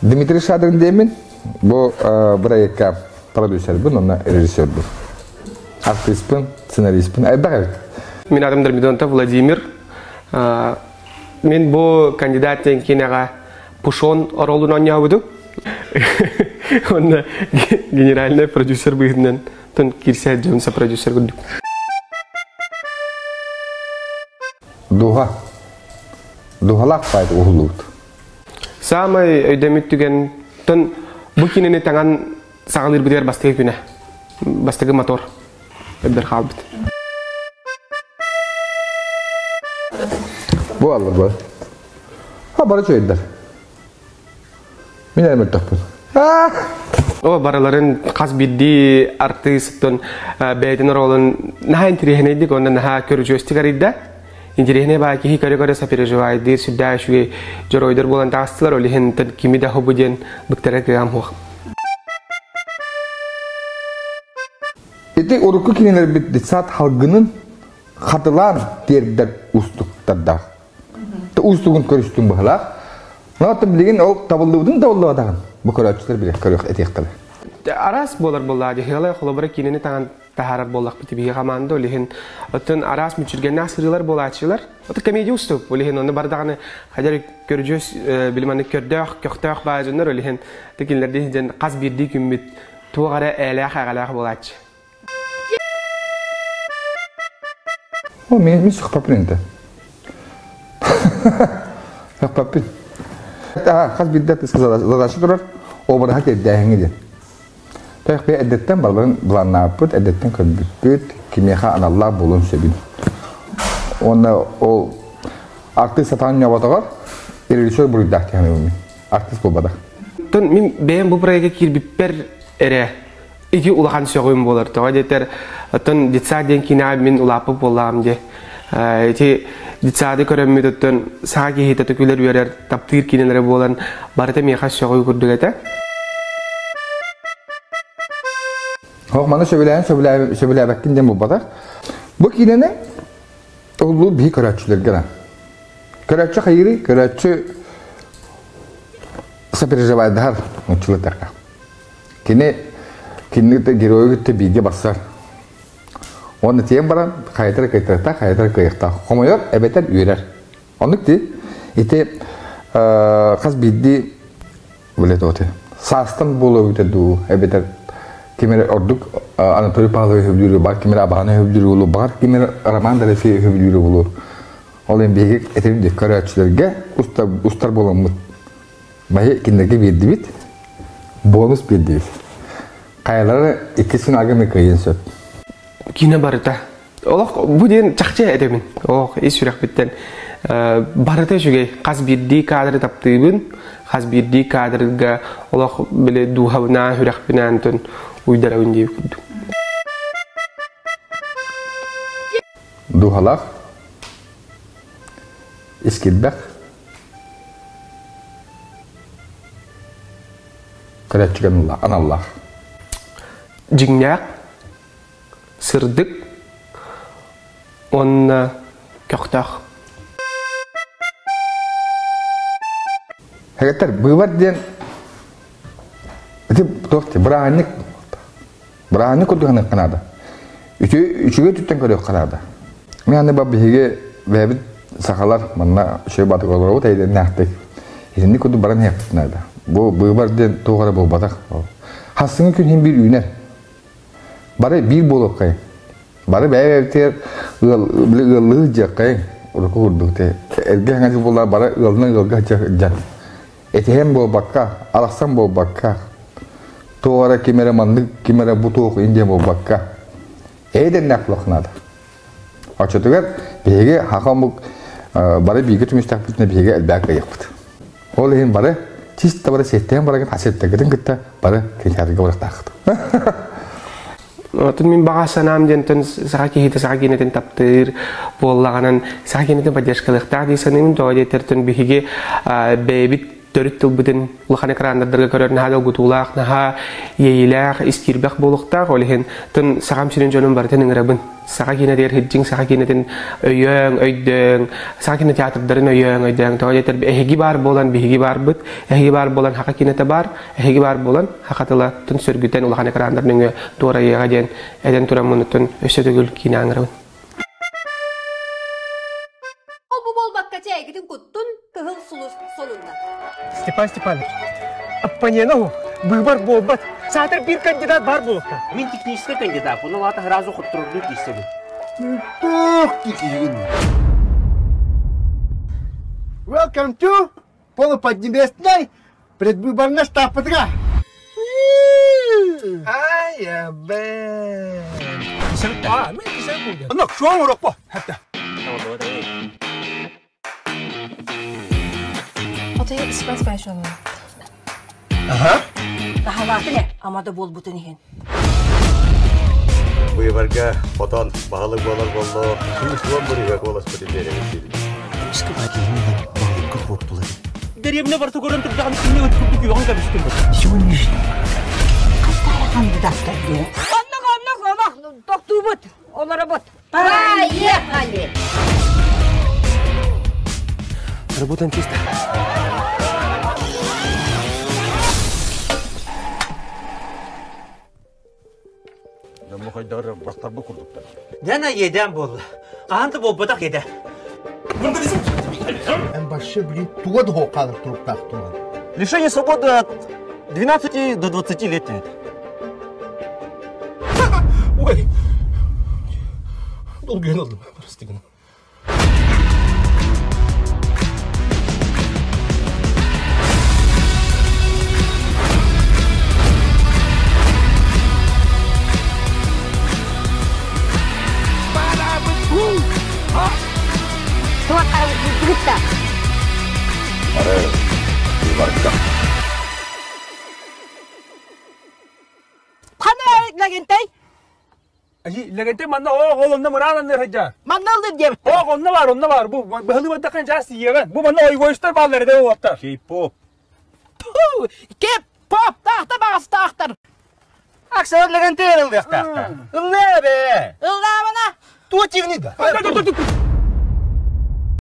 Дмитрий Шадрин диэммин. Бу бырайыакка продюсербын уонна режиссербун. Артыыспын, сценаристпын. Элбэх эбит. Мин атым Дормидонтов Владимир. Мин бу кандидат диэн киинэҕэ Пушон оруолун оонньообутум. Уонна генеральный продюсер быһыытынан тон киирсэ дьон продюсер курдук. Духа. Духалаах пайт уһуллубут. Саамай өйдөммүт түгэн тон бу кинини таҥан саҕалыырбытыгар бастакы күнэ. Бастакы мотор өйдөр хаалбыт. Бу аллар бу. Ha бары чөйдер. Мин эрэ мөлтөхпүн. О, барыларын хас биирдии артыыстан бэйэтин оруолун наһаа интириэһинэйдик уонна наһаа көрүдьүөстүк арыйда. Интириэһинэй баа киһи көрө-көрө сопереживайдыыр сүрдээх үчүгэй дьоруойдар буолан таҕыстылар, ол иһин кими да хобу диэн быктара кыам суох. Ити урукку кинилэрбит детсад халгынын хатылаан тиэрдэр уустуктардаах. Уустугун көрүстүм быһалаах. Оттон билигин ол табыллыбытын табыллыбатаҕын бу көрөөччүлэр билэ көрүөх этиэхтэрэ. Араас буолар буоллаа дьаһыала холобура киинэни таҥан таһаарар буоллахпыт биһиги хамаанда ол иһин оттон араас мүччүргэннээх сырыылар буолааччылар. Ото комедия уступ ол иһин ону бардаҕаны хадьар көрдьүөс билиманы көрдөөх көхтөөх баай дьоннор ол иһин тикинлэрдии дьэн хас биирдии күммүт туох эрэ ээлээх эҕэлээх буолааччы. О, мин сөхпөппүн инде. Сөхпөппүн. Хас биирдэ задача турар, обраһа тиэрдээһиҥи диэн. Тойох бэйэ эрдэттэн барыларын былааннаабыппыт, эрдэттэн көрбүппүт, кимиэхэ аналлаах буолуон сөбүн. Уонна ол артыыс сатаан ньоботоҕор режиссер буруйдаах диэн мин. Артыыс буолбатах. Тон мин бэйэм бу проекка киирбиппэр эрэ ити улахан сөҕүм буолар. Тоҕо диэтэр, оттон детсад диэн киинэҕэ мин улааппыт буоллаҕым дии. Ити детсады көрөммүт оттон саха киһитэ төкүлэр үөрэр, таптыыр киинэлэрэ буолан барыта миэхэ сөҕүү курдук этэ. Ох, маны сөбүлээн сөбүлээбэккин диэн буолбатах. Бу киинэни улуу биһи көрөөччүлэргэ да. Көрөөччү хайыырый? Көрөөччү сопереживайдаһар нуччулатарга. Кини кинини геройу кытта бииргэ барсар. Уонна тиийэн баран хайатар кыайтарыктаах, хайатар кыайыахтаах. Хомойор эбэтэр үөрэр. Оннук дии. Ити хас биирдии билет оти саастан буолуо эбитэ дуу эбэтэр ким эрэ ордук Анатолий Павлович сөбүлүүрү бар ким эрэ Абаҕаны сөбүлүүрү буолуо баҕар ким эрэ Роман Дорофеев сөбүлүүрү буолуо ол иһин биһиги этим дии көрөөччүлэргэ устар буоламмыт Маһы кинилэргэ биэрдибит, бонус биэрдибит. Хайалара иккис күн агымы кыайыан сөп. Киинэ барыта. Олох бу диэн чахчы этэбин. Олох ис сүрэхпиттэн барыта үчүгэй. Хас биирдии кадры таптыыбын. Хас биирдии кадрга олох били дууһабынаан, сүрэхпинээн тон уйдарабын диир курдук. Дууһалаах, искирбэх, Көрөөччүгэ аналлаах. Дьиҥнээх, сырдык уонна көхтөөх. Эгэтэр быыбар диэн ити туох бырааһынньык Бырааһынньык курдук саныахха наада. Үчүгэй өттүттэн көрүөххэ наада. Мин аны ба биһиги бэйэбит сахалар манна үчүгэй баатык олоробут эйдэннээхтик. Итинник курдук баран иһиэхпит наада. Бу быыбар диэн туох эрэ буолбатах. Хассыҥы күн иһин биир үүнэр. Бары биир буолуоххайын. Бары бэйэ-бэйэбитигэр ыал, били ыаллыы сылдьыаххайын. Урукку курдук эргэ хаҥас буоллар бары ыалынан ыалга сылдьан Этиһэн буолбакка, арахсан буолбакка, туох эрэ ким эрэ маннык, ким эрэ бу туох индия буолбакка, эйдэннээх буолуох наада. Оччотугар биһиги саха омук бары бииргэ түмүстэхпитинэ биһиги элбээх кыайыахпыт. Ол иһин бары чисто бары сиэттээн барагын хасиэттэргитин кытта бары кинотеатрга барыахтааххыт. Отун мин баҕа санаам диэнтэн саха киһитэ саха киинэтин таптыыр буоллаҕынан саха киинэтин поддержкалыахтаах дии саныыбын. Тоҕо диэтэртэн биһиги бэйэбит төрүт тылбытын улахан экраннардарга көрөр наһаа долгутуулаах, наһаа иэйиилээх, ис киирбэх буолуохтаах. Ол иһин тын сахам сирин дьонун барытын ыҥырабын. Саха киинэтигэр сылдьыҥ, саха киинэтин өйөөҥ, өйдөөҥ, саха кино театрдарын өйөөҥ, өйдөөҥ. Тоҕо диэтэр эһиги баар буолан биһиги баарбыт, эһиги баар буолан саха киинэтэ баар, эһиги баар буолан саха тыла тын сөргүтэн улахан экраннар нөҥүө туорайыаҕа диэн этэн тураммын оттон өссө төгүл киинэ ыҥырабын. Ол бу буолбакка чэйгитин куттун кыһыл сулус солунна. Степан Степанович, оппонена ух, выбор буолбат. Саатар биир кандидат бар буолуохта. Мин технический кандидат, оны лата сразу хотторордуу киирсэбин. Туох киһигин? Welcome to полуподнебесной предвыборная штаб-патра. Ай, бэ. А, мен кисер Анна, шуан урокпа. Хатта. Отой Спас Байшонун. Аха. Таһалаатын э, амада буолбутун иһин. Быыбарга хотон баһылык буолар боллоо, 110 бырыга куоласпытын биэрэбит диибит. Эмискэ баһылык туруортулар. Дэриэбинэ барыта көрөн турдаҕына кинини ыт курдук үөҕэн кэбистим. Хастаара кандидаттар диye. Оннук, оннук, олох, тохтуубут, олоробут. Поехали! Работаем чисто. Дьэ иэдээн буолла. Хаһан да буолбатах иэдэ. Эн вообще, блин, туга да хаалар туруктаах туран. Лишение свободы от 12 до 20 лет это. Ой. Долгуйан алдым. Прости гына. Туох Ары, выборга. Хана Лэгэнтэй? Лэгэнтэй манна оо ол онно мыраан анныр хадьа. Манна ылдыр диэбит. Оо онно бар, онно бар. Бу быһылы бардакан жаас иеган. Бу манна ойгойстар бааллар деп уоттар. Кей-поп. Кеп-поп таахта бағастаахтар. Аксар Лэгэнтэй ыллыахтаахта. Ыллаа бе. Ыллаабана. Туо тивни да.